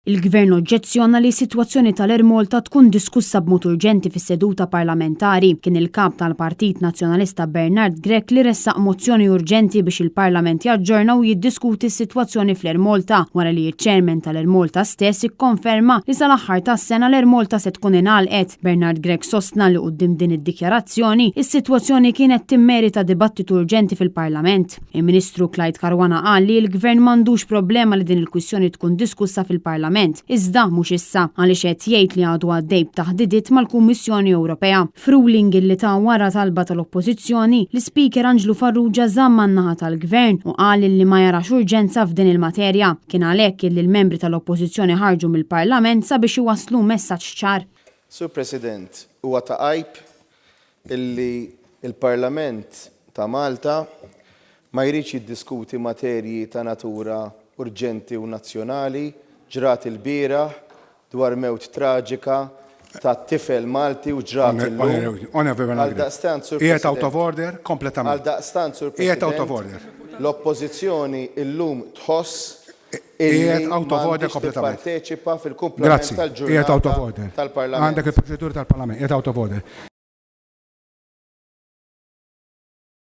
Il-Gvern oġġezzjona li s-sitwazzjoni tal-Air Malta tkun diskussa b'mod urġenti fis-seduta parlamentari. Kien il-Kap tal-Partit Nazzjonalista Bernard Grech li ressaq mozzjoni urġenti biex il-Parlament jaġġorna u jiddiskuti s-sitwazzjoni fl-Air Malta wara li ċ-Chairman tal-Air Malta stess ikkonferma li sal-aħħar tas-sena l-Air Malta se tkun ingħalqet. Bernard Grech sostna li quddiem din id-dikjarazzjoni, is-sitwazzjoni kienet timmerita dibattitu urġenti fil-Parlament. Il-Ministru Clyde Caruana qal li l-Gvern m'għandux problema li din il-kwistjoni tkun diskussa fil-Parlament, iżda mhux issa, għaliex qed jgħid li għadu għaddej b'taħdidiet mal-Kummissjoni Ewropea. F'ruling illi ta wara talba tal-Oppożizzjoni, l-Ispeaker Anġlu Farrugia żamm man-naħa tal-Gvern u qal illi ma jarax urġenza f'din il-materja. Kien għalhekk illi l-membri tal-Oppożizzjoni ħarġu mill-Parlament sabiex iwasslu messaġġ ċar. Sur President, huwa ta' għajb illi l-Parlament ta' Malta ma jridx jiddiskuti materji ta' natura urġenti u nazzjonali ġrat ilbieraħ dwar mewt traġika ta' tifel Malti u ġrat illum. Għaldaqstant, Sur President, għaldaqstant, Sur President, l-Oppożizzjoni illum tħoss illi m'għandhiex tipparteċipa fil-kumplament tal-ġurnata tal-Parlament.